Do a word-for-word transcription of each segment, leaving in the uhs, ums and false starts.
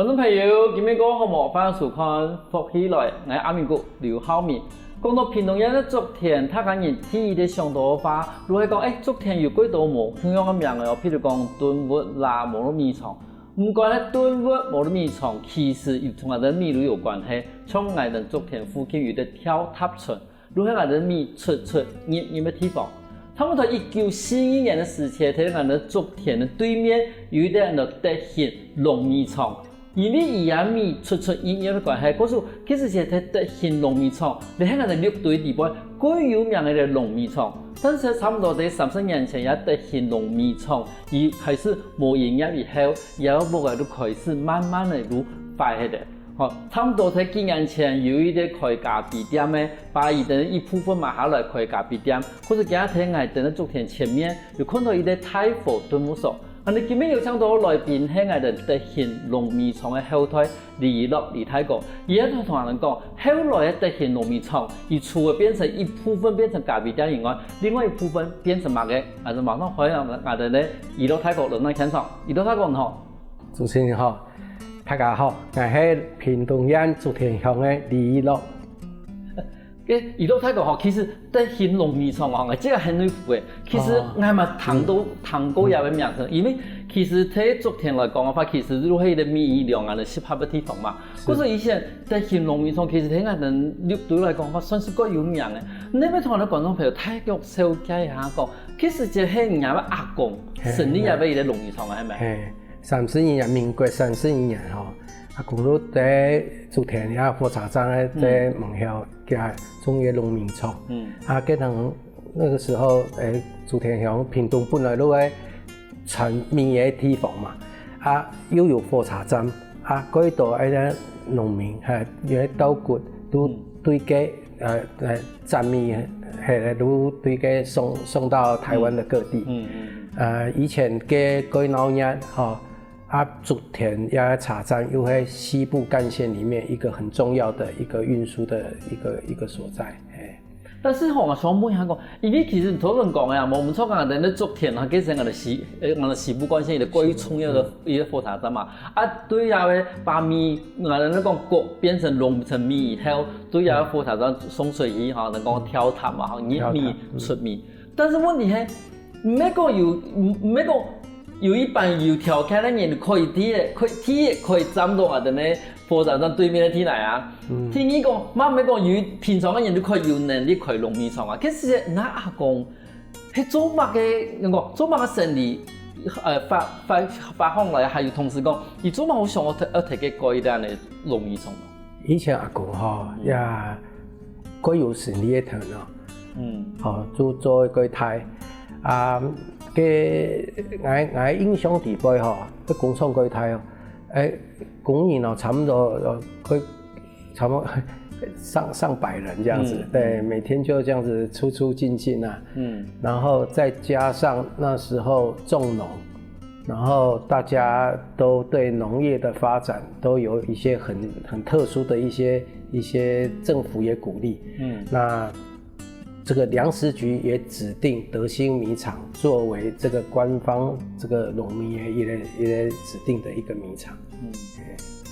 觀眾朋友，今晡日過好無？歡迎收看《福氣來》，𠊎阿明哥劉浩明。講到屏東縣个竹田，大家人第一个想到个話，就係講，欸，竹田有幾多無共樣个名仔哦，譬如講頓物啦、無就米廠。毋管係頓物、無就米廠，其實有同𠊎兜米就有關係。像𠊎兜竹田附近有一個跳塔村， 就係𠊎兜米出出入入个地方。差毋多一九四二年个時節，在𠊎兜竹田个對面有一個安到德興礱米廠。因為佢个米出出入入个關係，故所該時節在德興礱米廠，這係𠊎兜六堆裡背最有名个礱米廠。但是差毋多在三十年前，這德興礱米廠佢開始無營業以後，佢个屋仔就開始慢慢个就壞忒了。 吼，差毋多在幾年前，有一個開咖啡店个，把佢等一部分買下來開咖啡店，故所今日在𠊎等个竹田前面，有看到一個大和頓物所。恁呢今晡日有請到來賓係𠊎等德興礱米廠个後代李一樂李大哥，佢也同𠊎等講，後來个德興礱米廠，佢除了變成一部分變成咖啡店以外，另外一部分變成麼个？啊，就馬上歡迎𠊎等个一樂大哥來到現場。一樂大哥你好。 主持人好，大家好，𠊎係屏東縣竹田鄉个李一樂。欸，一樂大哥吼，其實德興礱米廠哦，𠊎這個很內湖誒，其實哦。𠊎嘛聽到，嗯。聽過這個名字，因為其實在竹田來講个話，其實就係一個米糧啊，來集合个地方嘛。是。故所以前德興礱米廠其實在𠊎等六堆來講个話，算係較有名个。你愛同𠊎等觀眾朋友大概紹介一下講，其實這係若个阿公，嘿，成立這個一個礱米廠个，係無？嘿。 三十一年，民國三十一年吼，阿公就在竹田个火車站个，嗯。在門口，佢種个礱米廠。嗯。啊，該當那個時候，欸，竹田鄉屏東本來就係產米个地方嘛，啊，又有火車站，啊，蓋多該个農民，哈，因為稻穀都，嗯。對該，呃，呃，斬米，嘿，都對該送，送到台灣的各地。嗯，嗯，嗯。呃，以前該蓋鬧熱，吼， 啊，竹田个車站又係西部幹線裡面一個很重要的一個運輸的一個，一個所在，嘿。但是吼，𠊎想問一下講，因為其實頭先講个啊，無毋著講，𠊎等个竹田啊，其實𠊎等西，呃，𠊎等西部幹線一個蓋重要个一個火車站嘛。啊，對啊，个把米，𠊎等講穀變成礱成米以後，對啊，火車站送出去吼，人講跳塔嘛，吼，入米出米。但是問題係， 毋係講有，毋，毋係講有一班有條件个人可以第一，可以第一可以站到𠊎等个火車站對面个地泥啊。嗯。第二講，嘛毋係講有平常个人就可以有能力開礱米廠啊。其實若阿公，係做麼个，人講做麼个生理，呃，發，發，發行來，還有同事講，佢做麼个好想要提，要提个蓋一個恁樣个礱米廠呢？ 以前阿公吼，嗯。也蓋有生理个頭腦，嗯。吼，就做蓋大。啊，該，𠊎，𠊎印象裡背吼，該工廠蓋大哦，欸，工人哦，差不多，呃，蓋，差不多上，上百人這樣子，嗯，對，嗯。每天就這樣子出出進進啊。嗯。然後再加上那時候重農， 然後大家都對農業的發展都有一些很，很特殊的一些，一些政府也鼓勵。嗯。那這個糧食局也指定德興米廠作為這個官方這個農民的一個，一個指定的一個米廠。嗯。嘿。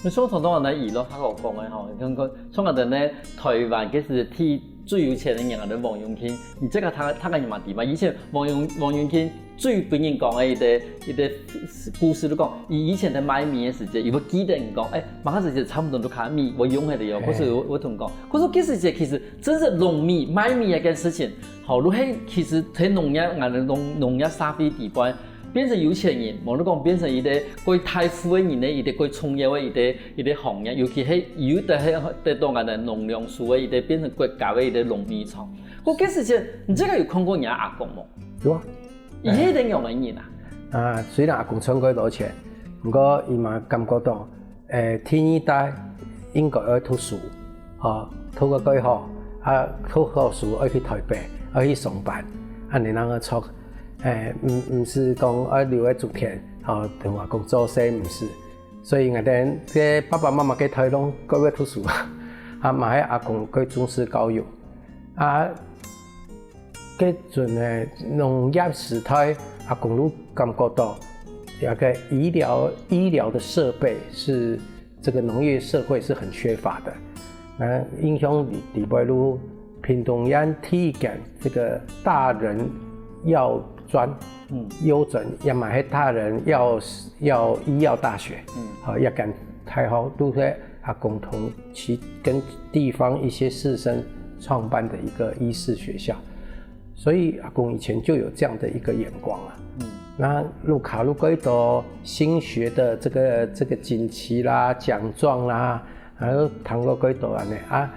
該像頭先𠊎等一路頭講个吼，像講，像𠊎等呢，台灣其實第 最有錢个人啊，就王永慶。你這個他，他个人嘛知嘛？以前王永，王永慶最分人講个一個，一個故事，就講，佢以前在賣米个時節，佢會記得人講，欸，麼个時節差不多就較米，會用个了喲，嘿。或是會，會同講。可是該時節其實真正礱米、賣米个事情，吼，就係其實在農業，𠊎等農，農業社會底背， 變成有錢人，無論講變成一個蓋大富个人个一個蓋重要个一個，一個行業，尤其係有得係得到𠊎等農糧署个一個變成國家个一個礱米廠。𠊎該時節，你這個有看過你阿公無？有啊。佢係一個仰般个人啊？啊，雖然阿公賺過多錢，毋過佢嘛感覺到，欸，第二代應該愛讀書，吼，讀个蓋好，啊，讀好書愛去台北，愛去上班，恁樣正會著。 欸，毋，毋係講愛留在竹田，吼，同阿公做事，毋係。所以𠊎等个爸爸媽媽个態度，蓋會讀書，啊，嘛係阿公蓋重視教育。啊，該陣个農業時代，阿公就感覺到，這個醫療，醫療的設備是這個農業社會是很缺乏的。那印象裡，裡背就屏東縣第一間這個大人藥專，嗯，藥專，也嘛係大人藥，藥，醫藥大學，嗯，好，一間大學，都係阿公同其，跟地方一些士紳創辦的一個醫事學校。所以阿公以前就有這樣的一個眼光啊。嗯，那就看過幾多新學的這個，這個錦旗啦、獎狀啦，還有談過幾多恁樣啊。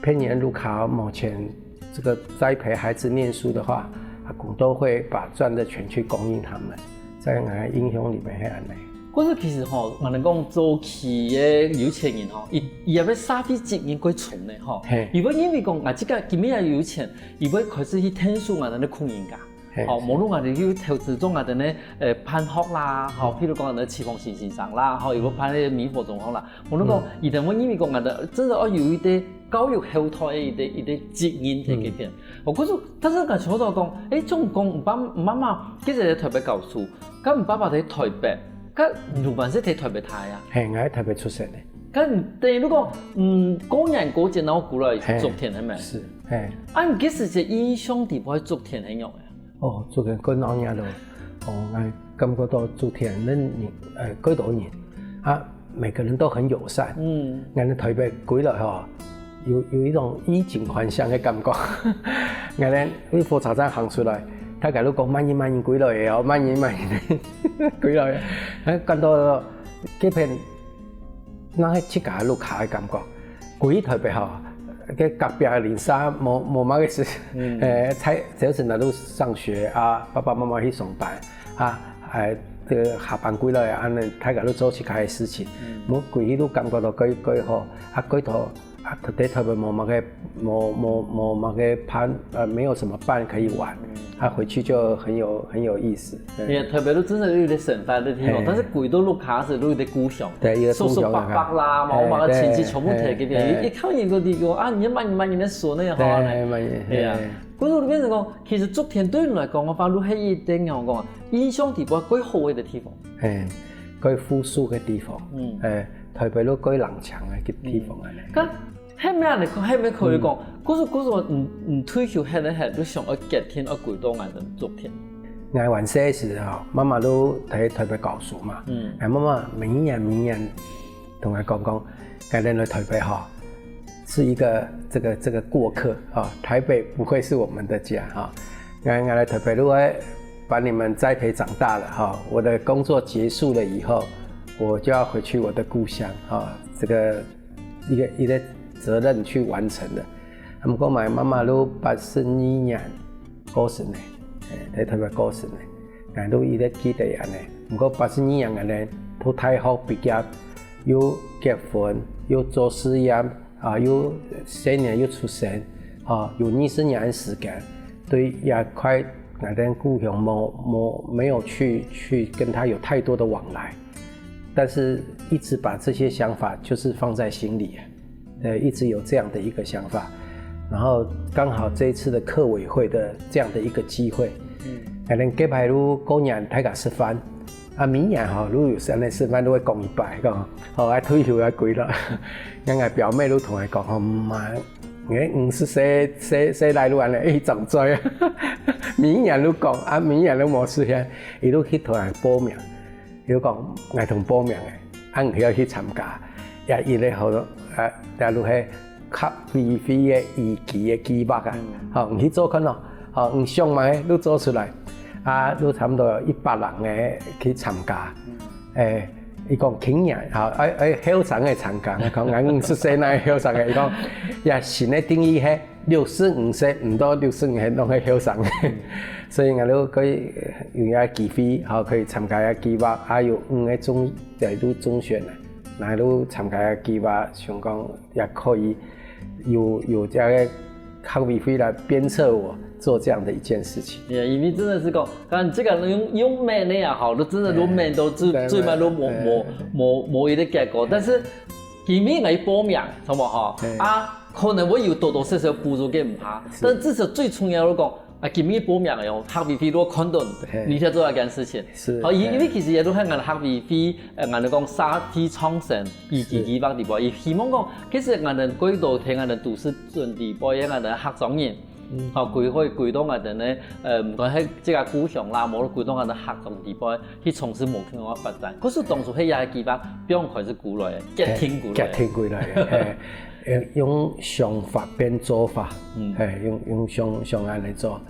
別人就看目前這個栽培孩子念書的話，阿公都會把賺的錢去供應他們，在𠊎印象裡面係恁樣。可是其實吼，𠊎等講早期个有錢人吼，佢，佢也會社會責任過重个吼。嘿。佢會認為講，啊，自家今日也有錢，佢會開始去𢯭手𠊎等个窮人家。嘿，哦，是。無論𠊎等有投資做𠊎等个，呃，辦學啦，吼，譬如講𠊎等个啟聰先生啦，吼，有个辦个美和中學啦，無論講，嗯，佢等會認為講𠊎等真个愛有一個教育後代个一個，一個責任在該片。嗯。哦，可是，但是𠊎想到講，誒，總講爸爸媽媽，其實在台北教書，該爸爸在台北，該你嘛係在台北大啊？嘿，𠊎在台北出生个。該你等於講，嗯，過年過節然後過來竹田係無？嘿，是，嘿。啊，你該時節印象裡背竹田係仰个？ 哦，竹田過鬧熱咯。哦，𠊎感覺到竹田恁人，呃，幾多人，啊，每個人都很友善。嗯。𠊎等台北歸來吼，有，有一種衣錦還鄉的感覺。𠊎等對火車站行出來，大家都講慢行慢行歸來个哦，慢行慢行歸來个。啊，感到該片 該係自家个屋下个感覺。歸去台北吼，該隔壁个鄰舍無，無麼个事，嗯。誒，在，就是那路上學啊，爸爸媽媽去上班啊，誒，這個下班歸來啊，恁樣大家都做自家个事情。嗯。無歸去就感覺到幾，幾好，啊，幾多，啊，在台北無麼个，無，無，無麼个伴，呃，沒有什麼伴可以玩。嗯。 他回去就很有，很有意思。對。你看，特別都真的有一個生活的地方，嘿。但是歸到屋下時，都有一個故鄉，對，一個故鄉，叔叔伯伯啦，嘛，嘿，我們的親戚全部在這邊，對，嘿。一，一看見个地方啊，你慢慢慢慢的說那個話呢，對，慢慢，對啊。嘿。故所就變成講，其實竹田對你來講的話，就係一點樣講啊，印象裡背最好的地方。嘿，最富庶的地方，嗯。誒，特別就最冷強的地方啊。嗯。該 係毋係恁樣講，係毋係可以講，嗯。故所，故所，你，你退休歇一歇，就想愛決定愛歸到𠊎等竹田。𠊎還細个時候，媽媽都在台北教書嘛。嗯。𠊎媽媽每一年，每一年同𠊎講講，𠊎等來台北吼，是一個，這個，這個過客啊，台北不會是我們的家啊。𠊎，𠊎來台北就會把你們栽培長大了哈，我的工作結束了以後，我就要回去我的故鄉啊，這個 一個，一個責任去完成的。啊，毋過𠊎媽媽就八十二年過身个，誒，在台北過身个，𠊎就一直記得恁樣。毋過八十二年恁樣，讀大學畢業，又結婚，又做事業，啊，又細人又出生，啊，有二十年个時間，對這塊𠊎等故鄉無，無，沒有去，去跟他有太多的往來。 但是一直把這些想法就是放在心裡啊，呃，一直有這樣的一個想法。然後剛好這一次的客委會的這樣的一個機會，嗯。可能這擺就過年大家食飯，啊，明年吼，就有時間食飯就會講一擺，講，吼，啊，退休啊歸了。𠊎个表妹就同𠊎講，吼，媽，你五十歲，歲，歲來就恁樣，誒，長衰啊。明年就講，啊，明年就無時間，佢就去同人報名。 佢講，𠊎同報名个，啊，你愛去參加，也一個好，啊，也就係客委會个一期个計畫啊。嗯。吼，你去做看咯，吼，你想嘛，你做出來，啊，你差不多一百人个去參加。嗯。誒，佢講青年，吼，愛，愛後生个參加，𠊎講，𠊎五十歲哪會後生个？佢講，這新个定義係 六十五歲，毋到六十五歲攏係後生。所以𠊎兜可以有這機會，吼，可以參加這計畫，還有五個中，在都中選啊，來都參加這計畫，想講也可以有，有這個客委會來鞭策我做這樣的一件事情。Yeah，因為真的是講，當然這個用，用命的也好，都真的都命都最，對，最慢都無，對，無，無，無一個結果。對。但是 今日𠊎報名，好無吼？嘿。啊，可能會有多多少少補助个毋怕，是。但至少最重要就講，啊，今日報名个哦，客委會都看到，嘿，你在做這件事情。是，好，因，嘿。因為其實也都係𠊎客委會，呃，𠊎講社會創新，佢，是。佢，佢幫你報，佢希望講，其實𠊎等過多聽𠊎等都市準備報，𠊎等客庄人，嗯。好，歸會，歸到𠊎等呢，呃，毋管係這個故鄉啦，無歸到𠊎等客庄地方，去從事無共樣个發展。可是當初係也係佢幫，放開始過來个，決定過來个。決定過來个，嘿。呃，用想法變做法，嗯。嘿，用，用想，想恁樣做。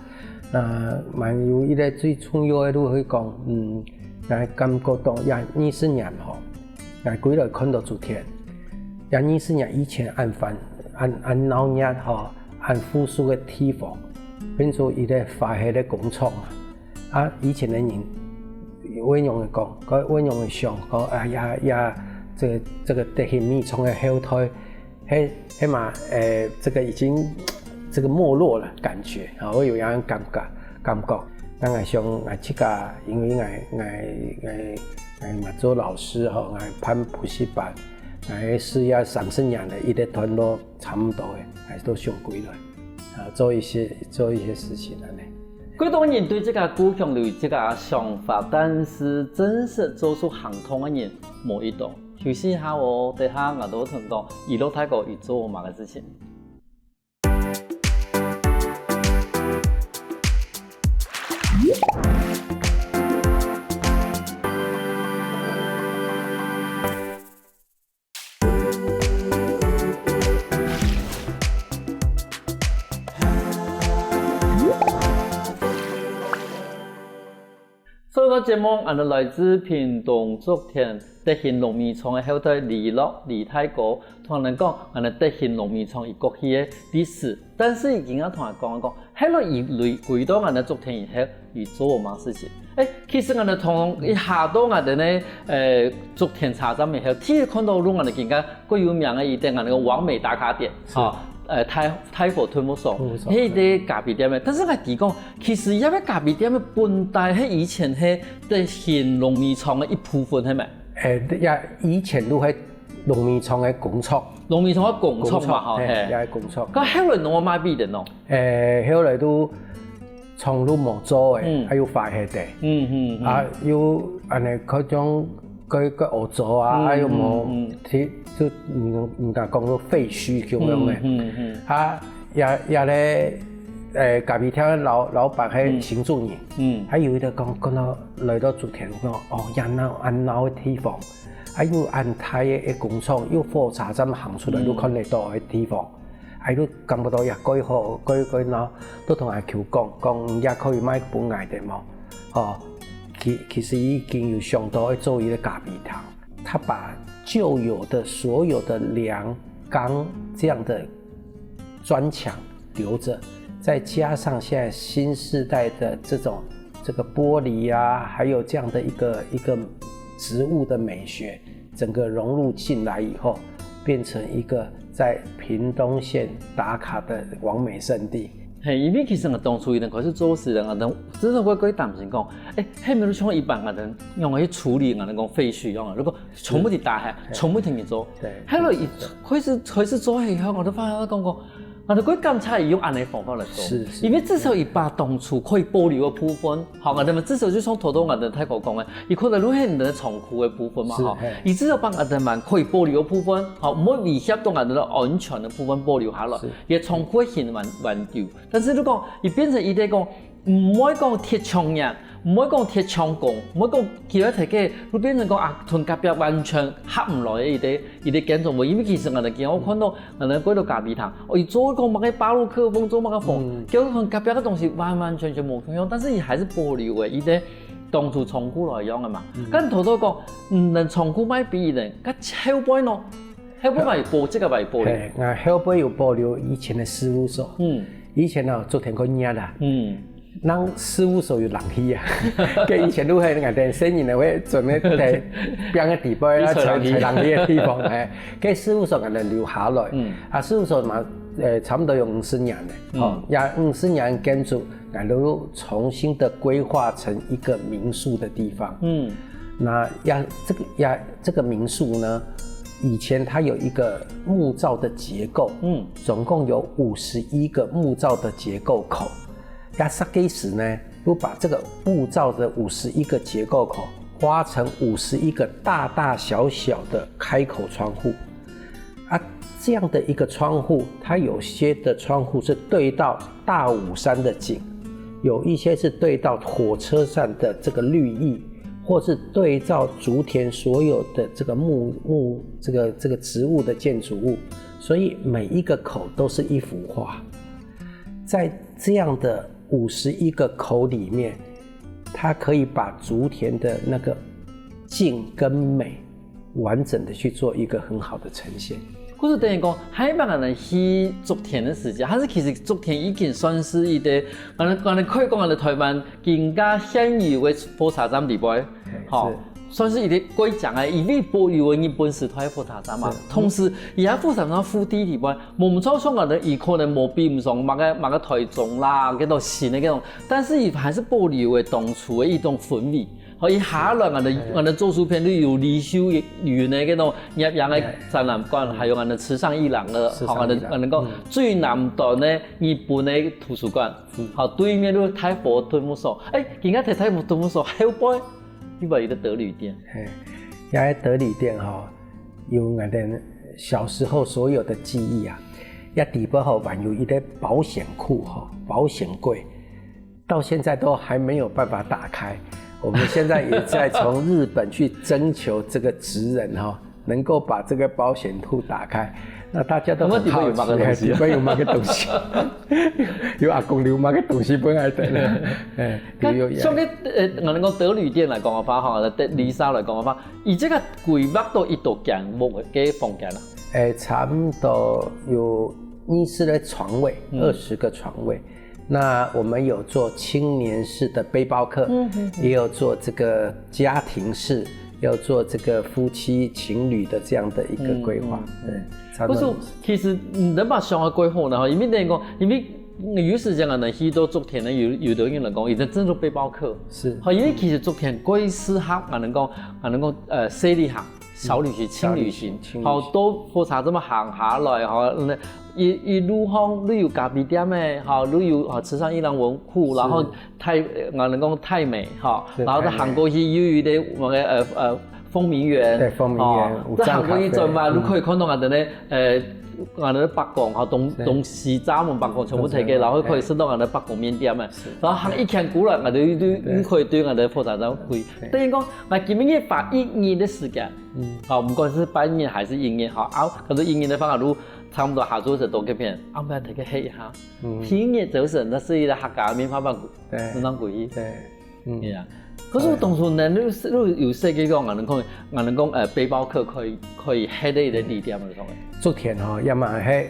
那還有一個最重要个，就係講，嗯，𠊎感覺到這二十年吼，𠊎歸來看到竹田，這二十年以前恁繁，恁，恁鬧熱吼，恁富庶个地方，變做一個化學个工廠啊。啊，以前个人會用講，會用想講，哎呀呀，這，這個德興米廠个後代， 嘿，嘿嘛，呃，這個已經這個沒落了，感覺啊，會有這樣感覺，感覺。那𠊎想，𠊎自家，因為𠊎，𠊎，𠊎，𠊎嘛做老師吼，𠊎辦補習班，𠊎事業三十年了，一個段落差不多了，還是都想歸來，啊，做一些，做一些事情恁樣。幾多人對這個故鄉有這個想法，但是真實做出行動个人無幾多。 休息一下哦，等下𠊎兜同講，一路大哥佢做麼个事情。所以講節目，𠊎兜來自屏東竹田 德興糯米廠个後代李樂李大哥，同𠊎講，𠊎兜德興糯米廠佢過去个歷史。但是佢今下同𠊎講，講，後來佢來歸到𠊎兜竹田以後，佢做麼个事情？誒，其實𠊎兜同一下到𠊎兜呢，呃，竹田車站以後，第一看到就𠊎兜今下最有名个一個𠊎兜个網美打卡點，是。啊，呃，大，大和土木所，土木所。該個咖啡店个。但是𠊎知講， 其實這個咖啡店个本底係以前係德興糯米廠个一部分，係無？誒，也以前都係糯米廠个工廠。糯米廠个工廠嘛，工廠，吼，嘿，嘿。也係工廠。該後來仰會賣分人哦？誒，後來都廠都無做誒，嗯。還有發黑的。嗯，嗯，嗯。啊，又恁樣，該種，該，該歐洲啊，嗯，還有無，嗯，嗯。去，就，嗯，人家講做廢墟共樣个。嗯，嗯，嗯。啊， 也，也咧，誒，咖啡廳个老，老闆係新竹人，嗯。嗯。還有一個講，講到來到竹田，講，哦，恁鬧，恁鬧个地方，啊，又恁大个，个工廠，又火車站行出來，嗯。都看得到个地方，啊，都感覺到也蓋好，蓋，蓋鬧，都同阿舅講，講也可以賣分𠊎兜無？哦，其，其實已經有想到要做一個咖啡廳，他把舊有的所有的梁鋼這樣的 磚牆留著，再加上現在新世代的這種，這個玻璃啊，還有這樣的一個，一個植物的美學，整個融入進來以後，變成一個在屏東縣打卡的網美聖地。嘿，因為其實𠊎當初一開始做事个，𠊎當，真个會，會擔心講，誒，係毋係像一般个人，仰般去處理𠊎等講廢墟樣啊？如果 全部都打下，嘿。全部同佢做。對。後來佢開始，開始做以後，𠊎就發現講，講，𠊎就會感謝佢用恁樣个方法來做。是，是。因為至少佢把當初可以保留个部分，好，𠊎等至少就像頭頭𠊎等大哥講个，佢可能都係𠊎等个倉庫个部分嘛，是，吼。嘿。佢至少把𠊎等可以保留个部分，好，毋會威脅到𠊎等个安全个部分保留下來，是。佢个倉庫个形還，還有。但是如果佢變成一個講， 毋會講忒搶眼，毋會講忒搶光，毋會講企在頭个，會變成講啊，同隔壁完全合毋來个一個，一個建築物。因為其實𠊎等今下看到，𠊎等過到咖啡廳，哦，佢做講麼个巴洛克風，做麼个風，嗯。結果同隔壁个東西完完全全無共樣，但是佢還是保留个，佢个當初倉庫來用个嘛。嗯。但頭頭講，嗯，人倉庫賣分人，該後背呢？ 後背嘛有保，這個嘛有保留。嘿，𠊎後背有保留以前个事務所。嗯。以前哦，竹田較熱啦。嗯。人事務所有冷氣啊。該以前都係𠊎等細人仔會準備在邊个地方啊，吹冷氣。吹，吹冷氣个地方，嘿。該事務所𠊎等留下來。嗯。啊，事務所嘛，呃，差不多有五十年了，嗯。哦，也五十年建築， 然後重新的規劃成一個民宿的地方。嗯。那呀，這個呀，這個民宿呢，以前它有一個木造的結構，嗯。總共有五十一個木造的結構口。該設計師呢，又把這個木造的五十一個結構口挖成五十一個大大小小的開口窗戶。啊，這樣的一個窗戶，它有些的窗戶是對到大武山的景，有一些是對到火車站的這個綠意，或是對照竹田所有的這個木木這個這個植物的建築物，所以每一個口都是一幅畫。在這樣的五十一個口裡面，它可以把竹田的那個靜跟美完整的去做一個很好的呈現。故所等於講，還有人去竹田的時間，還是其實竹田已經算是一個，可能可能可以講，可能台灣更加現有的火車站裡背，吼，算是一個蓋靚个，因為保留了日本時代的火車站嘛。同時，也火車站腹地裡背，無錯，像可能以可能無比毋上麼个麼个台中啦，該種新的該種，但是佢還是保留了當初的一種氛圍。 好，一下來，𠊎等𠊎等左手片就有李秀雲个該種攝影个展覽館，還有𠊎等池上一郎个，好，𠊎等𠊎等講最南端个日本个圖書館，好，對面就大和啄木所。哎，今下在大和啄木所後背，有無一個德旅店？嘿，這个德旅店吼，有𠊎等小時候所有的記憶啊。這底背吼，還有一個保險庫吼，保險櫃。 到現在都還沒有辦法打開。我們現在也在從日本去徵求這個職人哈，能夠把這個保險庫打開。那大家都很好奇，裡背有麼个東西？有阿公留麼个東西分𠊎等呢？哎，有有有。像个呃，𠊎等講德旅店來講个話，吼，德旅社來講个話，佢這個規劃到幾多間屋个房間啊？哎，差不多有二十个床位，二十个床位。 那我們有做青年式的背包客，也有做這個家庭式，也有做這個夫妻情侶的這樣的一個規劃。嗯，差不多。可是其實你能把想个規劃呢，因為等於講，因為有時間啊，去到竹田呢，有有的人來講，佢等真做背包客，是，好，因為其實竹田蓋適合，𠊎等講，𠊎等講，呃，細旅行。 小旅行、輕旅行，好，到火車站行下來，好，一一路上都有咖啡店个，好，都有好池上一郎文庫，然後太，呃，𠊎等講太美，好，然後再行過去又有一個麼个呃呃豐名園，對，豐名園，再行過去轉彎，都可以看到𠊎等个呃，𠊎等个伯公，好，東東西站門伯公全部提个，然後可以食到𠊎等伯公麵店个，然後行一圈過來，𠊎等又又可以對𠊎等火車站去。等於講，𠊎今日花一日个時間。 嗯，好，毋管係半日還係一日，好，啊，可是一日个話，就差不多下晝時到該片，啊，毋要提去歇一下。嗯，第二日朝晨，該係一個客家个麵包板，對，正正過去。對，嗯，對啊。可是𠊎當初呢，你有你有設計講，𠊎等講，𠊎等講，呃，背包客可以可以歇个一個地點，你講个。竹田哈，也嘛係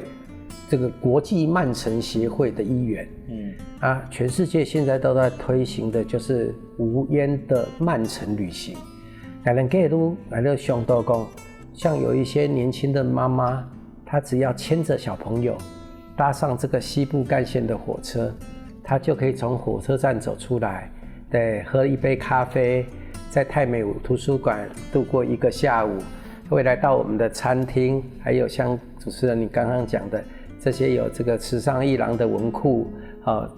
這個國際慢城協會的一員。嗯，啊，全世界現在都在推行的就是無煙的慢城旅行。 𠊎等該路，𠊎就想到講，像有一些年輕的媽媽，她只要牽著小朋友，搭上這個西部幹線的火車，她就可以從火車站走出來，對，喝一杯咖啡，在太美圖書館度過一個下午，會來到我們的餐廳，還有像主持人你剛剛講的，這些有這個池上一郎的文庫，啊，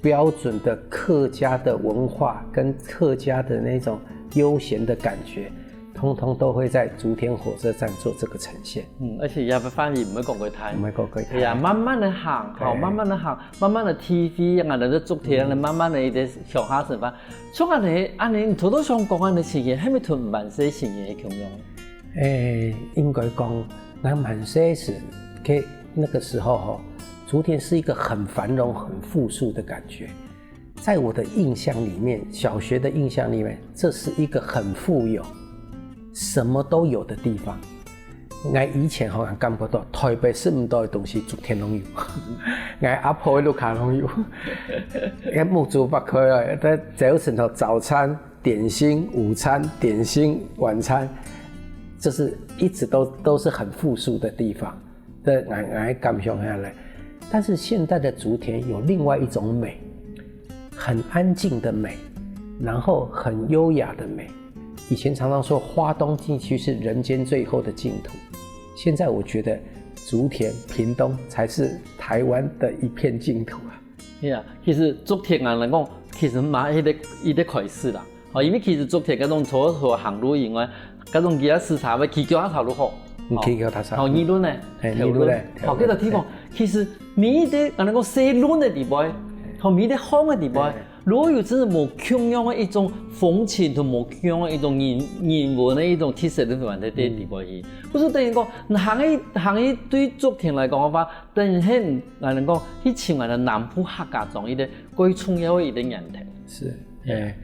標準的客家的文化跟客家的那種悠閒的感覺， 通通都會在竹田火車站做這個呈現。嗯，而且也範圍毋會講過大。毋會講過大。對啊，慢慢的行，好，對慢慢的行，慢慢的體會，𠊎等个竹田，慢慢的一個鄉下生活。像恁呢，恁呢，你頭頭想講恁呢情形，係毋係同萬歲情形係共樣？誒，應該講，𠊎萬歲時，可以那個時候吼，竹田是一個很繁榮、很富庶的感覺。 在我的印象裡面，小學的印象裡面，這是一個很富有、什麼都有的地方。𠊎以前好像感覺到台北食毋到个東西，竹田攏有。𠊎阿婆个屋下攏有。𠊎目珠擘開來，在早晨頭早餐、點心、午餐、點心、晚餐，這是一直都都是很富庶的地方。 的，俺俺感想下來。但是現在的竹田有另外一種美，很安靜的美，然後很優雅的美。以前常常說花東地區是人間最後的淨土，現在我覺得竹田、屏東才是台灣的一片淨土啊。係啊，其實竹田啊來講，其實嘛，一個一個開始啦。哦，因為其實竹田該種除了行路以外，該種其他市場會騎腳踏車都好。你騎腳踏車。好，議論呢，嘿議論呢好，這個地方，其實每一個，俺講細論的地方，好，每一個項的地方，如果有真的無共樣的一種風情同無共樣的一種人人文的一種特色的地方在這地方去，不是等於講，你行一行一堆竹田來講的話，等於很，俺講去尋俺的南部客家庄一個最重要的一個源頭。是，哎，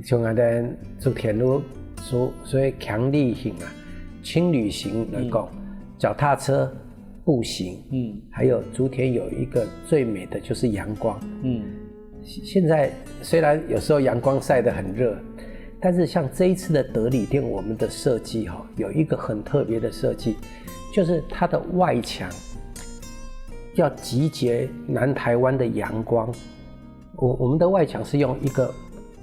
從俺的竹田路所所謂強力型啊，輕旅行來講，脚踏车、步行，嗯，还有竹田有一个最美的就是阳光，嗯，现在虽然有时候阳光晒得很热，但是像这一次的德旅店，我们的设计哈、有一个很特别的设计，就是它的外墙要集结南台湾的阳光。我我们的外墙是用一个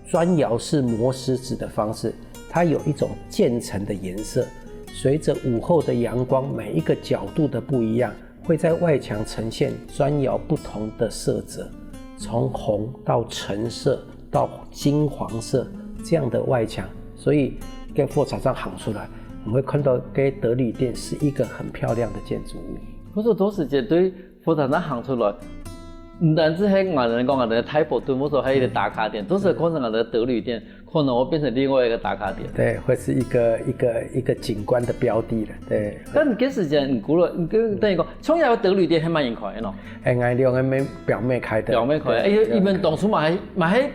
砖窑式磨石子的方式，它有一种渐层的颜色，随着午后的阳光，每一个角度的不一样，会在外墙呈现砖窑不同的色泽，从红到橙色到金黄色这样的外墙，所以跟火车站行出来，我们会看到跟德旅店是一个很漂亮的建筑物。不是都是这对火车站行出来，毋單止係我們講个大佛頓，或者還有一個打卡點，都是可能个德旅店，可能會變成另外一個打卡點。对，会是一个一个一个景观的标的了。对，但該時間你估了，你跟等於講，像有德旅店還蠻人開个喏，哎，俺两个妹表妹开的，表妹開，哎，对你們當初嘛還嘛還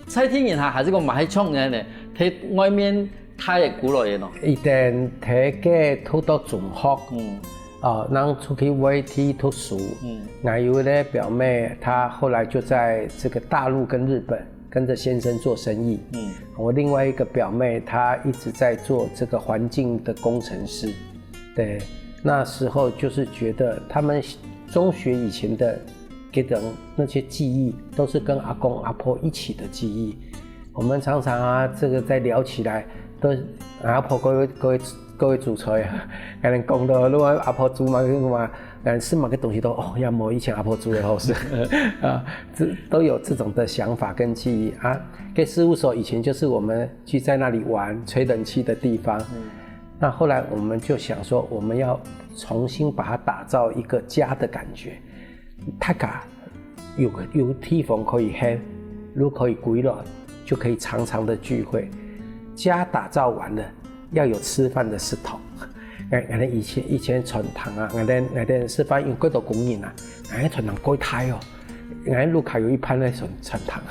在地人哈，還是講嘛還創人呢？在外面開个古老个喏。以前在个土豆中学，嗯啊，然后出去外地读书，嗯俺有个表妹，她后来就在这个大陆跟日本跟着先生做生意。嗯我另外一个表妹，她一直在做这个环境的工程师。对，那时候就是觉得他们中学以前的给人那些记忆，都是跟阿公阿婆一起的记忆。我们常常啊，这个在聊起来，都阿婆各位各位各位主持人啊，跟人讲到，如果阿婆煮嘛个嘛，嗯，吃嘛个东西都哦，要没以前阿婆煮的好吃啊，这都有这种的想法跟记忆啊。跟事务所以前就是我们去在那里玩、吹冷气的地方。那后来我们就想说，我们要重新把它打造一个家的感觉。大家有有地方可以歇，又可以归来，就可以常常的聚会。家打造完了，要有吃饭的食堂。哎，俺以前以前传统啊，俺俺俺食饭因为过多工人啊，俺传统过大哦，俺路口有一盘那种传统，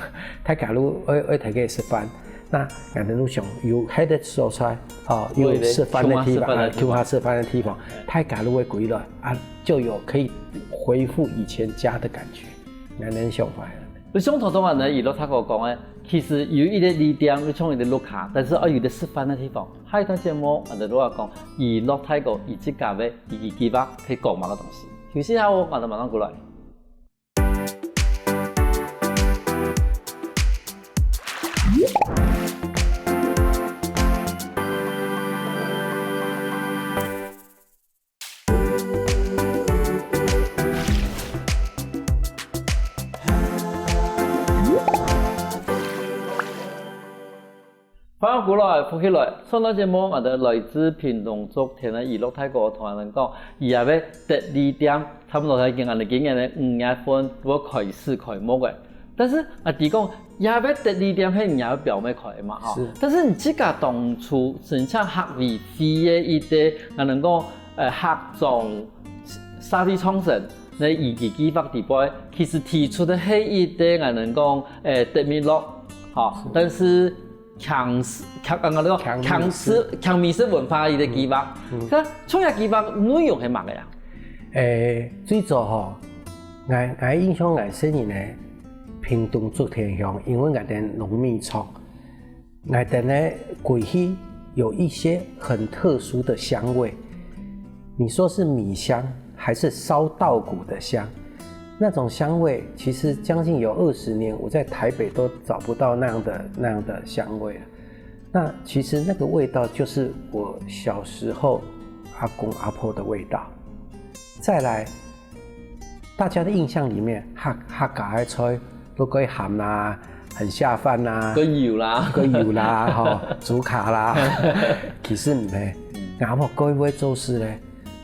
大家都爱爱在该食饭。那俺路上有歇个所在，哦，有吃饭的地方，共下吃饭的地方，大家都会归来啊，就有可以恢复以前家的感觉。俺恁想法。你像頭先啊，呢，以樂大哥講个，其實有一個旅店，你像一個屋下，但是愛有一個食飯个地方。下一段節目，我哋就愛講，以樂大哥以自家个一個計畫，可以講麼个東西。休息下，我哋馬上過來。 歡迎過來，福氣來！上段節目，𠊎兜來自屏東竹田个以樂大哥同𠊎兜講，佢這个德旅店差不多在今年个今年个五月份會開始開幕个。但是啊，佢講，這个德旅店係你个表妹開个嘛，吼。是。但是你自家當初申請客委會个一個，𠊎兜講，呃，客庄在地創生个一個計畫底背，其實提出个係一個𠊎兜講，呃，德美樂，吼，但是 強勢強啊，𠊎兜講強勢強美食文化个一個計畫。該創業計畫內容係麼个啊？誒，最早吼，𠊎𠊎印象𠊎深印呢，屏東竹田鄉，因為𠊎兜農米廠，𠊎兜呢歸去有一些很特殊的香味。你說是米香還是燒稻穀的香？ 那種香味，其實將近有二十年，我在台北都找不到那樣的那樣的香味了。那其實那個味道就是我小時候阿公阿婆的味道。再來，大家的印象裡面，客客家个菜都蓋鹹啦，很下飯啦，蓋油啦，蓋油啦，吼，煮卡啦。其實毋係，阿婆蓋會做事咧，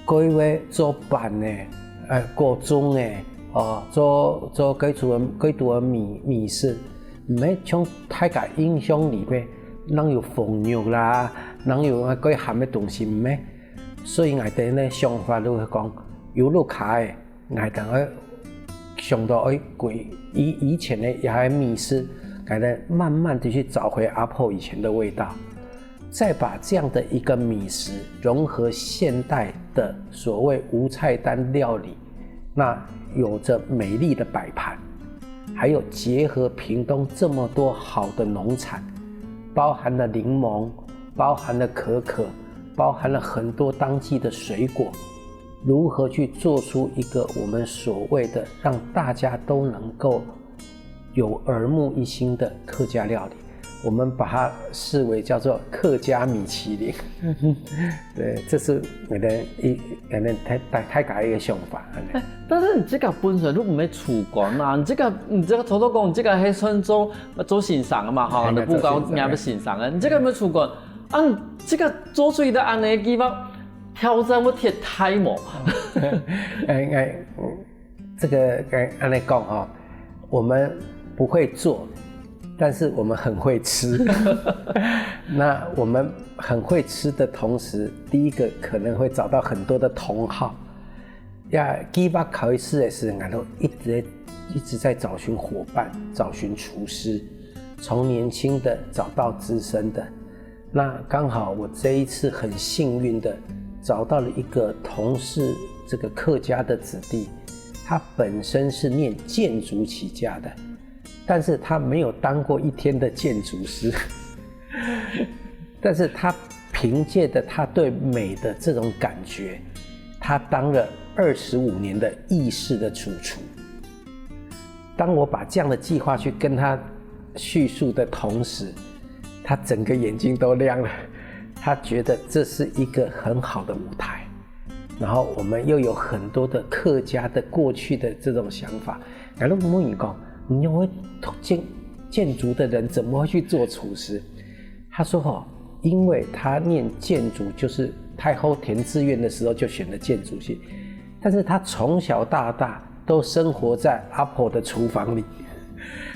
蓋會做粄呢，呃，粿粽呢，哦，做做蓋多个蓋多个米米食，毋係像大家印象裡面，能有紅肉啦，能有蓋鹹个東西，毋係。所以𠊎兜呢想法就係講，有落卡个。 𠊎兜愛想到愛歸以以前个這兜米食，𠊎兜慢慢地去找回阿婆以前的味道，再把這樣的一個米食融合現代的所謂無菜單料理，那有著美麗的擺盤，還有結合屏東這麼多好的農產，包含了檸檬，包含了可可，包含了很多當季的水果， 如何去做出一個我們所謂的讓大家都能夠有耳目一新的客家料理，我們把它視為叫做客家米其林。對，這是我的一，可能大大大概一個想法。但是你這個本身就毋係廚官啊，你這個你這個頭頭講，你這個還算做做先生个嘛，吼，你不講你也不先生个，你這個毋係廚官，啊，你這個做出來个恁樣个地方， 挑戰會忒大無？哎哎，這個哎，恁樣講哈，我們不會做，但是我們很會吃。那我們很會吃的同時，第一個可能會找到很多的同好。呀，計畫開始个時，𠊎兜一直一直在找尋夥伴，找尋廚師，從年輕的找到資深的。 那剛好我這一次很幸運的找到了一個同是這個客家的子弟，他本身是念建築起家的，但是他沒有當過一天的建築師，但是他憑藉著他對美的這種感覺，他當了二十五年的意式的主廚。 當我把這樣的計畫去跟他敘述的同時，他整個眼睛都亮了，他覺得這是一個很好的舞台，然後我們又有很多的客家的過去的這種想法。然後問你講，你會建建築的人怎麼會去做廚師？他說吼，因為他念建築，就是太后填志願的時候就選了建築系， 但是他從小到大都生活在阿婆的廚房裡。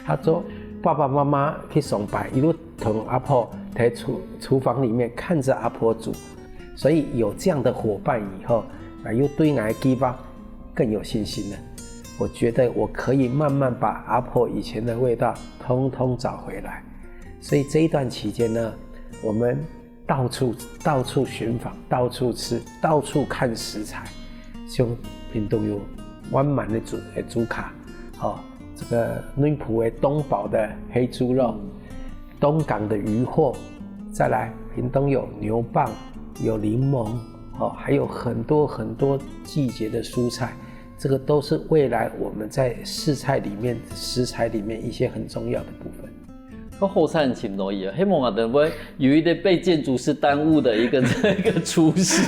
他說，爸爸媽媽去上班，一路同阿婆在廚廚房裡面看著阿婆煮，所以有這樣的夥伴以後，啊，又對𠊎个計畫更有信心了。我覺得我可以慢慢把阿婆以前的味道通通找回來。所以這一段期間呢，我們 到處到處尋訪，到處吃，到處看食材，像屏東有滿滿的豬誒豬跤，吼，這個內埔个東寶的黑豬肉，東港的魚貨，再來屏東有牛蒡，有檸檬，吼，還有很多很多季節的蔬菜，這個都是未來我們在食材裡面食材裡面一些很重要的部分。 个好彩尋到佢啊，希望𠊎兜會有一個被建築師耽誤的一個這個廚師。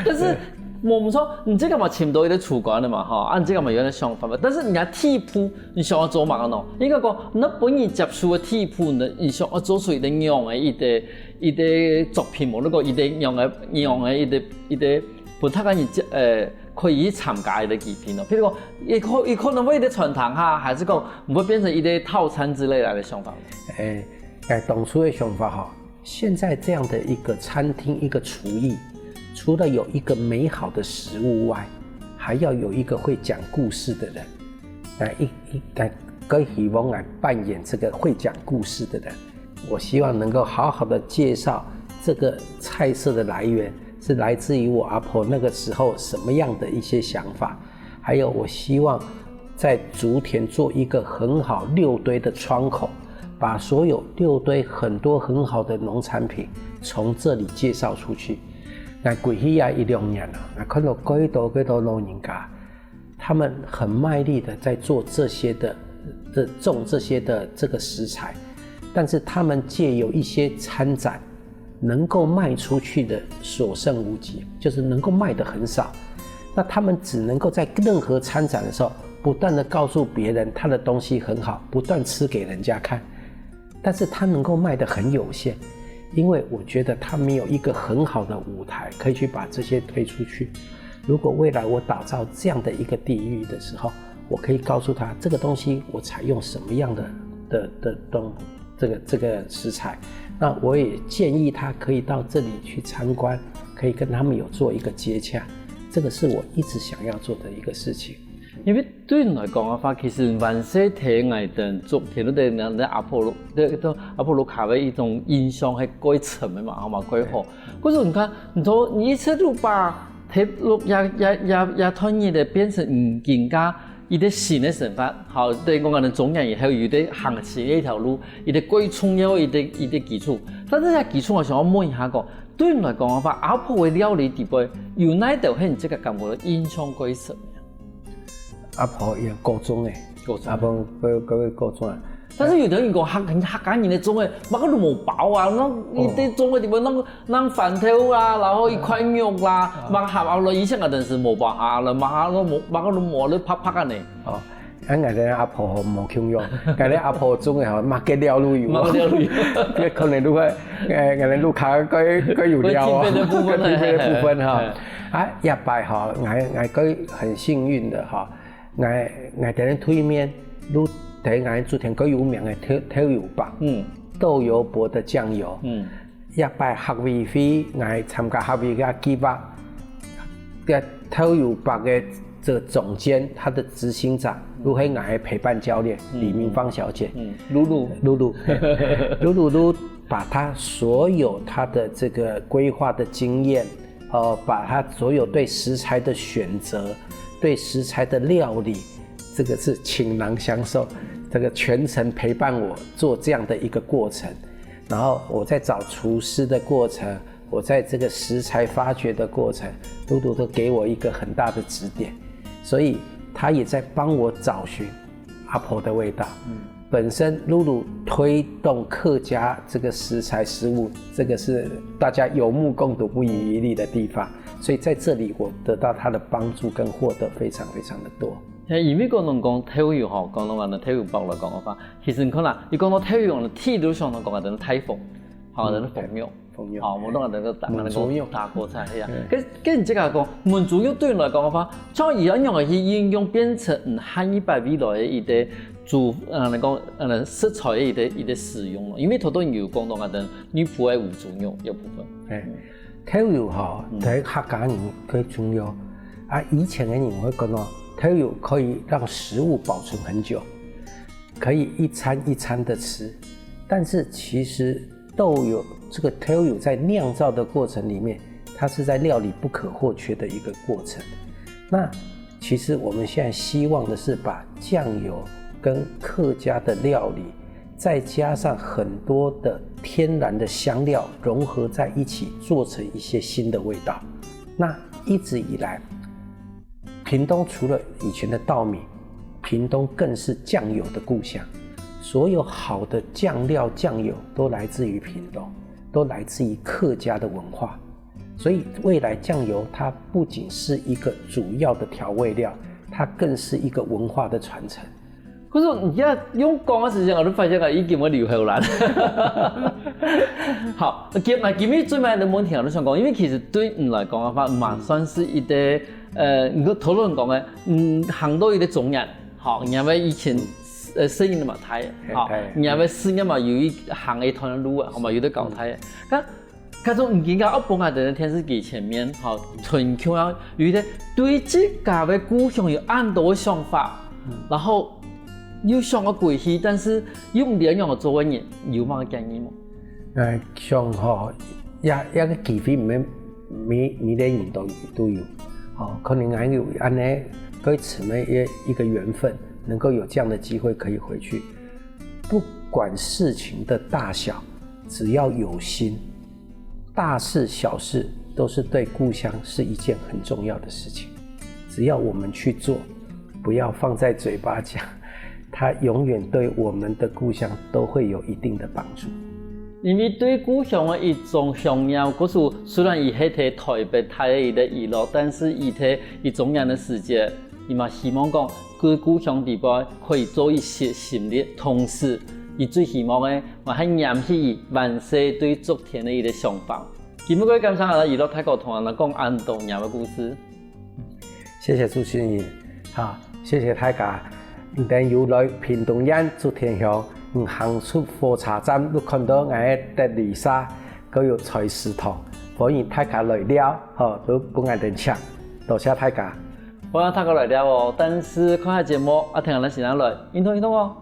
但是無毋著，你這個嘛尋到一個廚官个嘛，吼，啊，你這個嘛有點想法嘛。但是你个第一步，你想愛做麼个呢？應該講，你本人接觸个第一步呢，你想愛做出一個仰仔一個一個作品無？你講一個仰仔仰仔一個一個分大家人接呃 可以去參加佢个作品哦。譬如講，佢可佢可能會一個餐廳哈，還是講毋會變成一個套餐之類个想法？哎，哎，當初的想法哈，現在這樣的一個餐廳，一個廚藝，除了有一個美好的食物外，還要有一個會講故事的人。那一一，那更希望來扮演這個會講故事的人。 我希望能夠好好的介紹這個菜色的來源，是來自於我阿婆那個時候什麼樣的一些想法，還有我希望在竹田做一個很好六堆的窗口，把所有六堆很多很好的農產品從這裡介紹出去。那過去啊一兩年啊，那看到幾多幾多老人家， 他們很賣力的在做這些的，這，種這些的這個食材，但是他們藉由一些參展，能夠賣出去的所剩無幾，就是能夠賣得很少。那他们只能够在任何参展的时候，不断的告诉别人他的东西很好，不断吃给人家看。但是他能够卖得很有限，因为我觉得他没有一个很好的舞台可以去把这些推出去。如果未来我打造这样的一个地域的时候，我可以告诉他这个东西我采用什么样的的的东这个这个食材，那我也建议他可以到这里去参观，可以跟他们有做一个接洽，这个是我一直想要做的一个事情。因為對你來講个話，其實還細个𠊎等做，其實對人家阿婆，對對阿婆屋下个一種印象係蓋深个嘛，好嘛，蓋好。可是你看，你說你一直都把頭路也也也也團圓个變成嗯更加一個新个生活，好，等於講可能中年以後有一個行情个一條路，一個蓋重要个一個一個基礎。但是這基礎，𠊎想要問一下講，對你來講个話，阿婆个料理底背有哪兜係你自家感覺印象蓋深个？阿婆也夠重个，夠重阿婆各各位夠重啊。但是有的人講客客家人个粽个，麼个都無包啊，那一堆粽个底背，那个那番豆啊，然後一塊肉啦，麼个下落以前个人是無包下了，麼个都無，麼个都無，都白白个呢。哦，啊，𠊎个阿婆無共樣，𠊎个阿婆粽个吼，麼个料都有，麼个料都有，這可能都會，誒，可能都較較較有料哦，會特別的部分較特別的部分哈嘿嘿。啊，這擺哈，𠊎𠊎个很幸運的哈， 𠊎𠊎在恁對面，就在𠊎竹田个有名个豆豆油伯，嗯豆油伯的醬油。嗯，這擺客委會，𠊎參加客委會个計畫，這豆油伯个這个總監，他的執行長，就係𠊎个陪伴教練李明芳小姐。嗯，露露，露露，露露就把她所有她的这个规划的经验，呃，把她所有对食材的选择、对食材的料理，这个是倾囊相授，这个全程陪伴我做这样的一个过程。然后我在找厨师的过程，我在这个食材发掘的过程，露露都给我一个很大的指点，所以她也在帮我找寻阿婆的味道。本身露露推动客家这个食材食物，这个是大家有目共睹、不遗余力的地方，所以在这里我得到她的帮助跟获得非常非常的多。因為講到講豆油吼，講到講到豆油伯來講个話，其實你看啦，你講到豆油呢，第一就想到講个等大紅，吼，等紅肉。朋友，好，我懂了，那个打那个焖豬肉打果菜，係啊。跟跟你这个讲，焖豬肉对你来讲个话，像一样样个去应用变成嗯汉一百味来的一个煮呃那个呃食材的一个一个使用了，因为头头你有讲到啊，等女仆的五猪肉有部分，哎，豆油哈，在客家人最重要啊。以前的人会讲哦，豆油可以让食物保存很久，可以一餐一餐的吃，但是其实豆油这个豆油在酿造的过程里面，它是在料理不可或缺的一个过程。那其实我们现在希望的是把酱油跟客家的料理，再加上很多的天然的香料融合在一起，做成一些新的味道。那一直以来，屏东除了以前的稻米，屏东更是酱油的故乡。所有好的酱料、酱油都来自于屏东，都来自于客家的文化。所以未来酱油它不仅是一个主要的调味料，它更是一个文化的传承。可是你这样用讲的时间，我都发现啊，已经会流口啦。好，今啊今日最尾的问题，我都想讲，因为其实对你来讲的话，嘛算是一个呃，你个讨论讲个，嗯，行到一个中年，好，因为以前呃生意嘛大，好，因为事业嘛有一行一段路啊，好嘛有得搞大，那。 可是你应该要放在电视机前面，吼，全球啊，有一个对自家的故乡有恁多的想法，然后又想要回去，但是又毋知样个做个人，有么个建议吗？呃，像吼，也也个机会毋免每每个人都都有，吼，可能还有安呢，可以成为一一个缘分，能够有这样的机会可以回去。不管事情的大小，只要有心，大事小事都是对故乡是一件很重要的事情。只要我们去做，不要放在嘴巴讲，它永远对我们的故乡都会有一定的帮助。因為對故鄉个一種想念，故所雖然佢係在臺北大个一個娛樂，但是佢在佢中年个時節，佢嘛希望講，在故鄉底背可以做一些心力，同時，佢最希望个，嘛係燃起佢還細對竹田个一個想法。今晡日感謝𠊎等娛樂大哥同𠊎等講恁多𠊎个故事。 謝謝主持人，哈，謝謝大家。你等有來屏東縣竹田鄉，你行出火車站，就看到𠊎个德利社，還有菜市堂，歡迎大家來尞，吼，都分𠊎等請。多謝大家。歡迎大家來尞哦，但是看下節目，啊，聽下咱先生來，運動運動哦。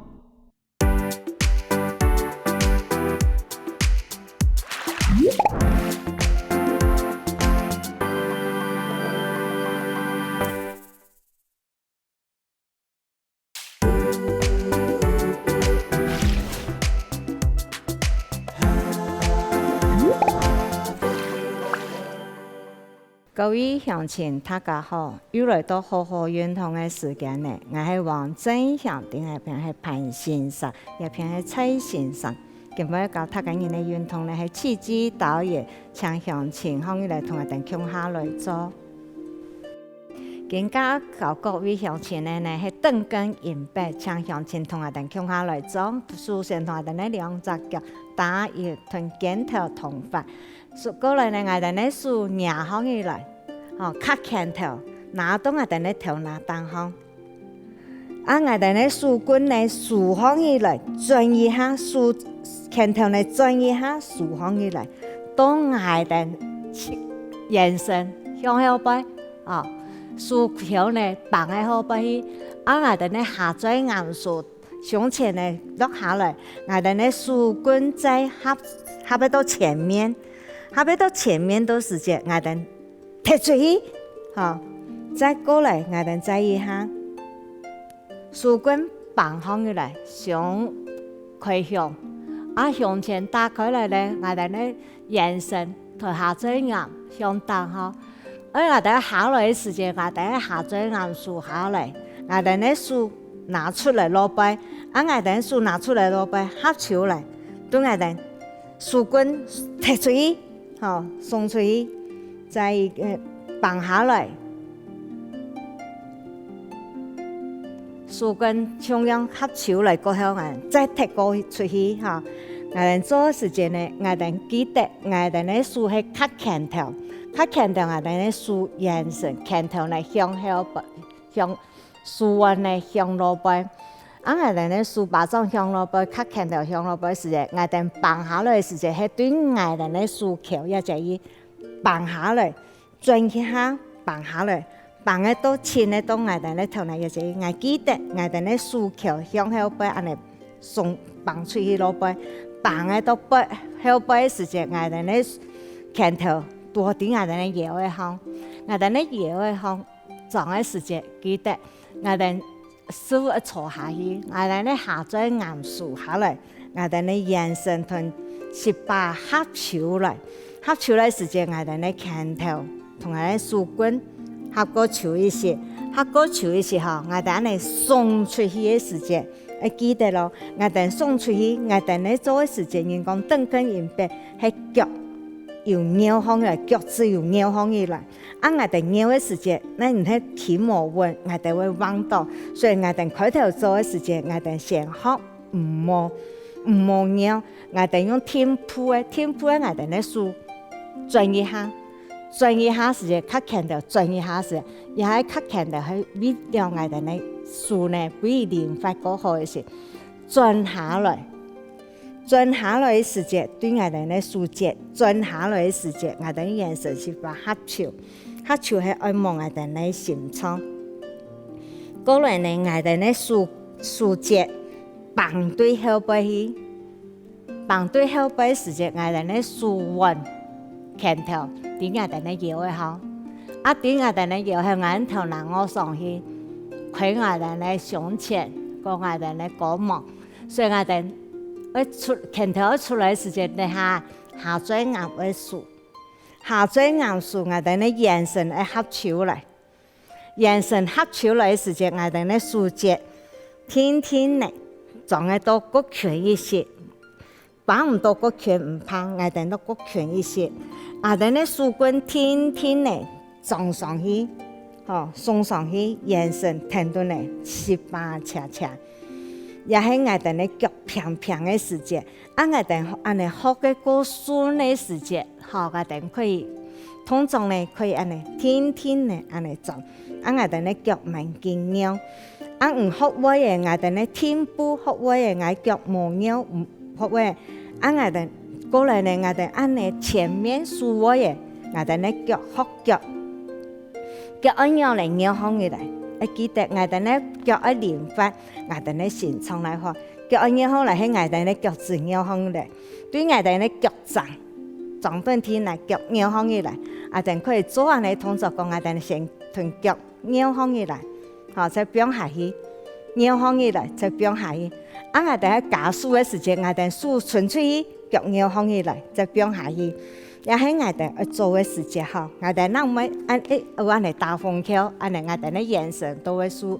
各位鄉親，大家好！又來到好好運動个時間呢。𠊎係王正祥，頂下片係潘先生，這片係蔡先生。今晡日教大家人个運動呢，係氣機導引，請鄉親䟘起來同𠊎等共下來做。今晡日教各位鄉親个呢，係䟘跟迎壁，請鄉親同𠊎等共下來做。首先同𠊎等个兩隻腳打一同肩頭同闊， 過來呢，𠊎兜个手擎䟘起來，吼，揢拳頭，拿到𠊎兜个頭那頂項。啊，𠊎兜个手綴呢，收䟘起來，轉一下，手，拳頭呢，轉一下，收䟘起來，到𠊎兜眼神向後背，啊，手腳呢，放在後背去，啊，𠊎兜个下嘴頷手 胸前呢落下來，𠊎兜个手綴再合，合到前面，合到前面个時節，𠊎兜踢出去，吼，再過來，𠊎兜再一下，手綴放䟘起來，胸開胸，啊，胸前打開來咧，𠊎兜个 眼神，頭下嘴眼向頂吼。愛𠊎兜下來个時節，𠊎兜下嘴眼收下來，𠊎兜个手拿出來落背，啊𠊎兜手拿出來落背，合手來，對𠊎兜手綴踢出去，吼，送出去，再一個放下來。 手跟共樣合手來過後，𠊎兜再踢過出去哈。𠊎兜做个時節呢，𠊎兜記得𠊎兜个手係揢拳頭，揢拳頭𠊎兜个手圓身，拳頭呢向後背，向手腕呢向落背。啊𠊎兜个手巴掌向落背，揢拳頭向落背時節，𠊎兜放下來時節，係對𠊎兜个手口也就係放下來。 轉一下，放下來，放个到，親个到𠊎兜个頭那一節，𠊎記得𠊎兜个手口向後背恁呢送放出去落背，放个到背，後背个時節，𠊎兜个拳頭都在𠊎兜个腰仔項，𠊎兜个腰仔項，張个時節，記得𠊎兜 手愛坐下去，𠊎兜个下嘴頷收下來，𠊎兜个圓身同膝巴合手來。合手來時節，𠊎兜个拳頭同𠊎个手跟合過手一息，合過手一息吼，𠊎兜恁呢送出去个時節，愛記得咯，𠊎兜送出去，𠊎兜个做个時節，人講䟘跟迎壁，係腳有翹䟘起來，腳趾有翹䟘起來。 啊𠊎兜翹个時節，若毋係企無穩，𠊎兜會橫倒。所以𠊎兜開頭做个時節，𠊎兜先學，毋好，毋好翹。𠊎兜用定步个，定步个𠊎兜个手轉一下，轉一下時節，揢拳頭轉一下時，這下揢拳頭係為了𠊎兜个手呢，分佢靈活過好个時，轉下來。 轉下來个時節，對𠊎兜个手節，轉下來个時節，𠊎兜个圓身膝巴合手，合手係愛摸𠊎兜个心臟。過來呢，𠊎兜个手，手節，放對後背去，放對後背个時節，𠊎兜个手腕，拳頭，在𠊎兜个腰仔項。啊在𠊎兜个腰仔項，𠊎兜頭那臥上去，開𠊎兜个胸前，過𠊎兜个歌毛。 所以𠊎兜愛出，拳頭愛出來个時節，這下下嘴頷愛收，下嘴頷收，𠊎兜个圓身愛合手來。圓身合手來个時節，𠊎兜个手節，定定仔，張个到較近一息。挷毋到過近毋怕，𠊎兜就過近一息。𠊎兜个手棍定定仔撞上去，吼，送上去，圓身挺頓仔七八恰恰。也係𠊎兜个腳平平个時節，啊𠊎兜恁仔學个過順个時節，吼，𠊎兜可以動作呢，可以恁仔定定仔恁仔撞，啊𠊎兜个腳毋緊仰。 啊毋學會个，𠊎兜个定步學會个，𠊎腳無仰，毋學會个，啊𠊎兜過來呢，𠊎兜恁仔前面手會个，𠊎兜个腳學腳，腳愛仰仔仰䟘起來，愛記得𠊎兜个腳愛靈活，𠊎兜个心臟來好，腳愛仰䟘來係𠊎兜个腳趾仰䟘起來，對𠊎兜个腳掌，掌等地泥，腳仰䟘起來，𠊎兜可以做恁仔動作，講𠊎兜先同腳 仰䟘起來，吼，再放下去，仰䟘起來，再放下去。啊𠊎兜加手个時節，𠊎兜手伸出去，腳仰䟘起來，再放下去。也係𠊎兜愛做个時節吼，𠊎兜若毋會恁仔，有恁仔打風球，恁仔𠊎兜个圓身都會受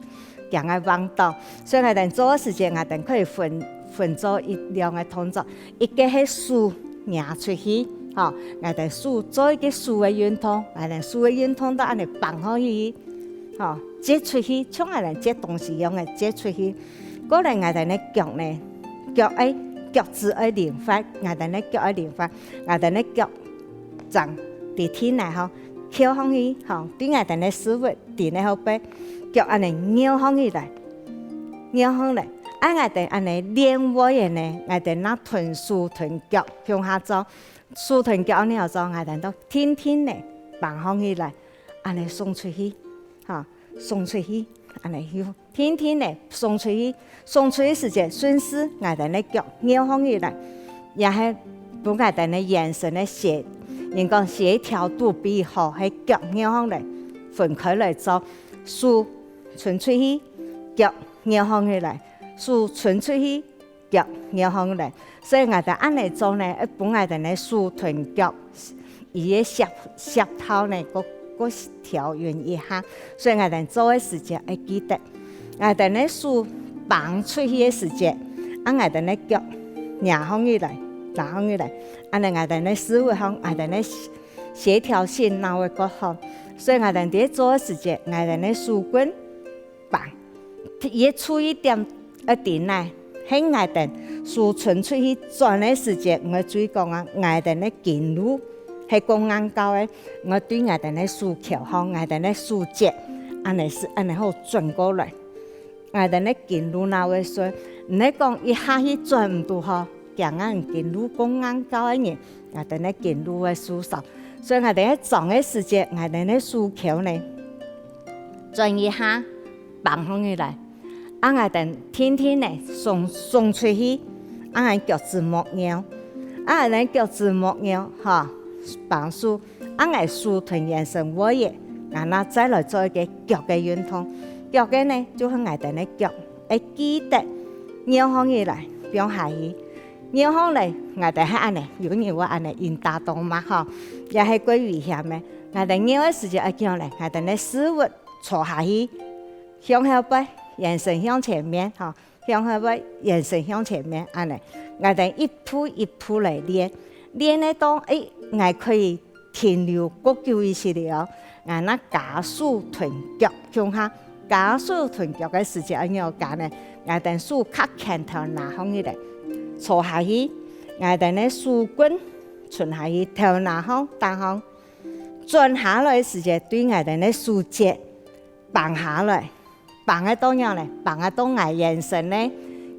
驚个橫倒。所以𠊎兜做个時節，𠊎兜可以分分做一兩个動作，一个係手擎出去，吼，𠊎兜手做一个手个運動，𠊎兜手个運動就恁仔挷好去， 吼，接出去，像𠊎兜接東西樣仔接出去。過來𠊎兜个腳呢，腳愛腳趾愛靈活，𠊎兜个腳愛靈活，𠊎兜个腳掌在地泥吼，翹䟘去吼，對𠊎兜个屎朏在泥後背，腳恁仔翹䟘起來，翹䟘來。啊𠊎兜恁仔練會仔呢，𠊎兜若同手同腳共下做，手同腳恁仔做，𠊎兜就定定仔挷䟘起來，恁仔送出去，吼。 送出去，恁仔又定定仔送出去，送出去時節順勢𠊎兜个腳翹䟘起來，也係分𠊎兜个圓身个協，人講協調度比好，係腳翹䟘來，分開來做，手伸出去，腳翹䟘起來，手伸出去， 腳翹䟘來。所以𠊎兜恁仔做呢，愛分𠊎兜个手同腳，佢个協協調呢，過過調勻一下。所以𠊎兜做个時節愛記得，𠊎兜个手挷出去个時節，啊𠊎兜个腳擎䟘起來，擎䟘起來，恁仔𠊎兜个屎朏䟘，𠊎兜个協調性正會較好。所以𠊎兜在做个時節，𠊎兜个手棍 挷，佢个注意點愛在哪，係𠊎兜手伸出去轉个時節，𠊎愛注意講啊，𠊎兜个筋路係較硬尞个，𠊎愛對𠊎兜个手攫䟘，𠊎兜个手節，恁仔係恁仔好轉過來。𠊎兜个筋路正會順，毋係講一下去轉毋著吼，驚𠊎筋路較硬尞个人，𠊎兜个筋路會受傷。所以𠊎兜个撞个時節，𠊎兜个手攫呢，轉一下， 挷䟘起來，啊𠊎兜定定仔送送出去，啊𠊎腳趾莫扭，啊𠊎兜腳趾莫扭，吼，挷手，啊𠊎手同圓身會仔，𠊎那再來做一个腳个運動。腳个呢，就係𠊎兜个腳，愛記得，翹䟘起來，放下去。翹䟘來，𠊎兜係恁仔，有人會恁仔，引打到嘛吼，也係較危險个。𠊎兜翹个時節愛仰仔，𠊎兜个屎朏坐下去， 向後背，圓身向前面，吼，向後背，圓身向前面，恁仔。𠊎兜一步一步來練，練个當，欸，𠊎可以停留較久一息仔哦。𠊎那加手同腳共下，加手同腳个時節愛仰加呢？𠊎兜手較牽頭拿䟘起來，坐下去，𠊎兜个手棍伸下去，頭那䟘，頂䟘，轉下來个時節，對𠊎兜个手節 挷下來，挷个到仰呢？挷个到𠊎圓身呢？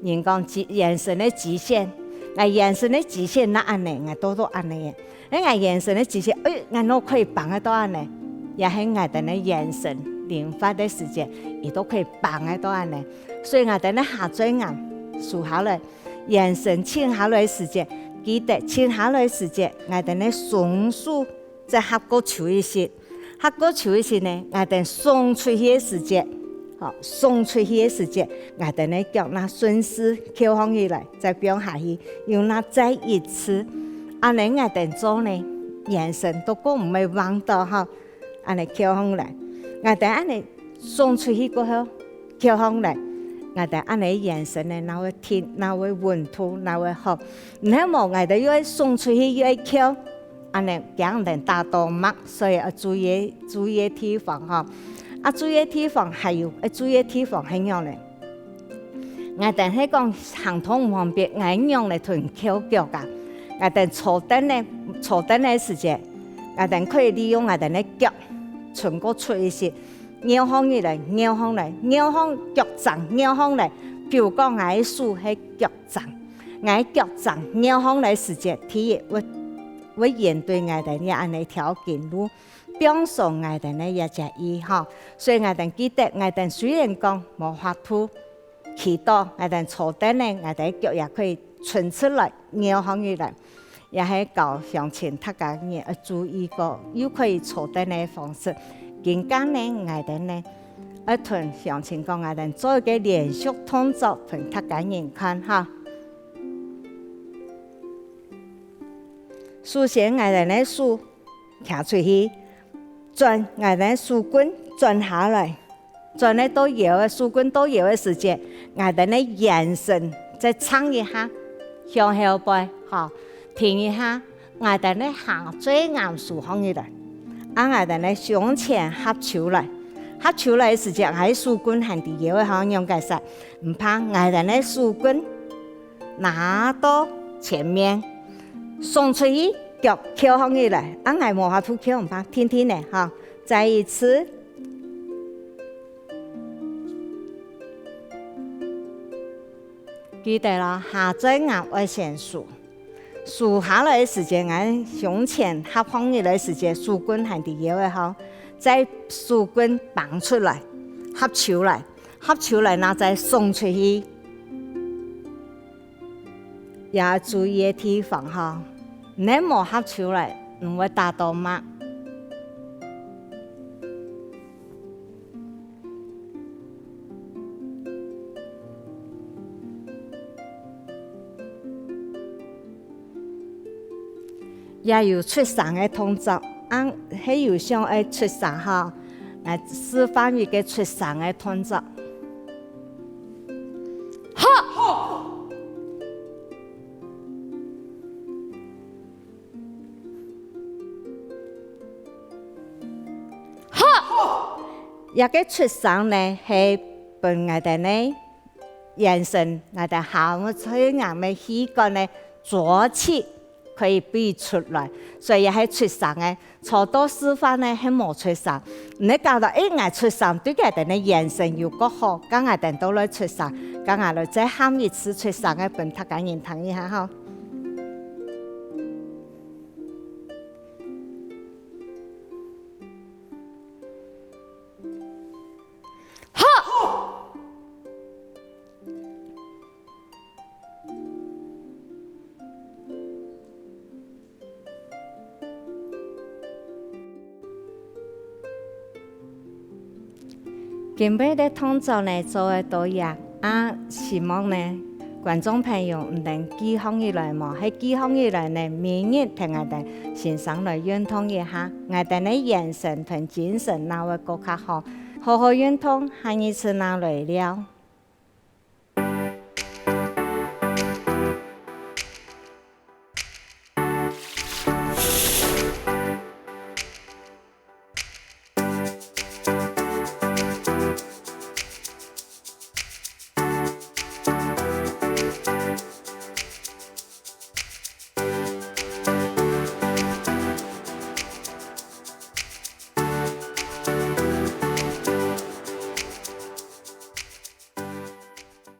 人講極圓身个極限，𠊎圓身个極限那恁仔，𠊎做到恁仔。該𠊎圓身个極限，欸，𠊎哪可以挷个到恁仔？也係𠊎兜个圓身靈活个時節，佢都可以挷个到恁仔。所以𠊎兜个下嘴頷收下來，圓身伸下來个時節，記得伸下來个時節，𠊎兜个雙手再合過手一息。 合過手个時呢，𠊎兜送出去个時節，吼，送出去个時節，𠊎兜个腳那順勢翹䟘起來，再放下去，又那再一次。恁仔𠊎兜做呢，圓身都較毋會橫倒吼，恁仔翹䟘來。𠊎兜恁仔送出去過後，翹䟘來。𠊎兜恁仔圓身呢，哪會挺，哪會穩妥，哪會好。毋係無，𠊎兜又愛送出去，又愛翹，恁仔驚等打到脈，所以愛注意，注意个地方吼。啊，注意个地方還有，愛注意个地方係仰呢？𠊎兜係講行動毋方便，𠊎仰來同翹腳啊？𠊎兜坐凳呢，坐凳个時節，𠊎兜可以利用𠊎兜个腳伸過出一息， 拗䟘起來，拗䟘來，拗䟘腳踭，拗䟘來。比如講，𠊎个手係腳踭，𠊎个腳踭拗䟘來時節，第一會，會沿對𠊎兜這恁仔條筋路，放鬆𠊎兜个這隻腰吼。所以𠊎兜記得，𠊎兜雖然講無法度 企到，𠊎兜坐凳呢，𠊎兜腳也可以伸出來，拗䟘起來，也係教鄉親大家人愛注意个，又可以坐凳个方式。今下呢，𠊎兜呢，愛同鄉親講，𠊎兜做一個連續動作分大家人看哈。首先，𠊎兜个手擎出去，轉𠊎兜个手棍轉下來，轉仔到腰个，手棍到腰个時節，𠊎兜个圓身再撐一下，向後背，吼，挺一下，𠊎兜个下嘴頷收䟘起來，啊，𠊎兜个胸前合揫來，合揫來个時節，𠊎个手棍還在腰个吼，仰結煞？毋怕，𠊎兜个手棍 拿到前面，送出去，腳翹䟘起來，啊，𠊎無法度翹，毋怕，挺挺仔哈。再一次，記得哦，下嘴頷愛先收，收下來个時節，𠊎胸前合䟘起來个時節，手棍還在腰个吼，再手棍挷出來，合揫來，合揫來，那再送出去。 也注意个地方吼，你無合揫來，毋會打到脈。也有出聲个動作，恁係有想愛出聲吼，來示範一個出聲个動作。 哈！哈！這個出聲呢，係分𠊎兜呢，圓身，𠊎兜下嘴頷个氣管个濁氣 可以逼出來，所以也係出聲个。做到示範呢，係無出聲。毋係搞到，欸，𠊎出聲，對佢兜个圓身有較好，該𠊎兜都來出聲，該𠊎來再喊一次出聲个，分大家人聽一下吼。哈！ 今晡日个動作呢，做得到這，啊，希望呢，觀眾朋友你兜記䟘起來無？係記䟘起來呢，每日同𠊎兜先生來運動一下，𠊎兜个圓身同精神哪會過較好。好好運動，下二次正來尞。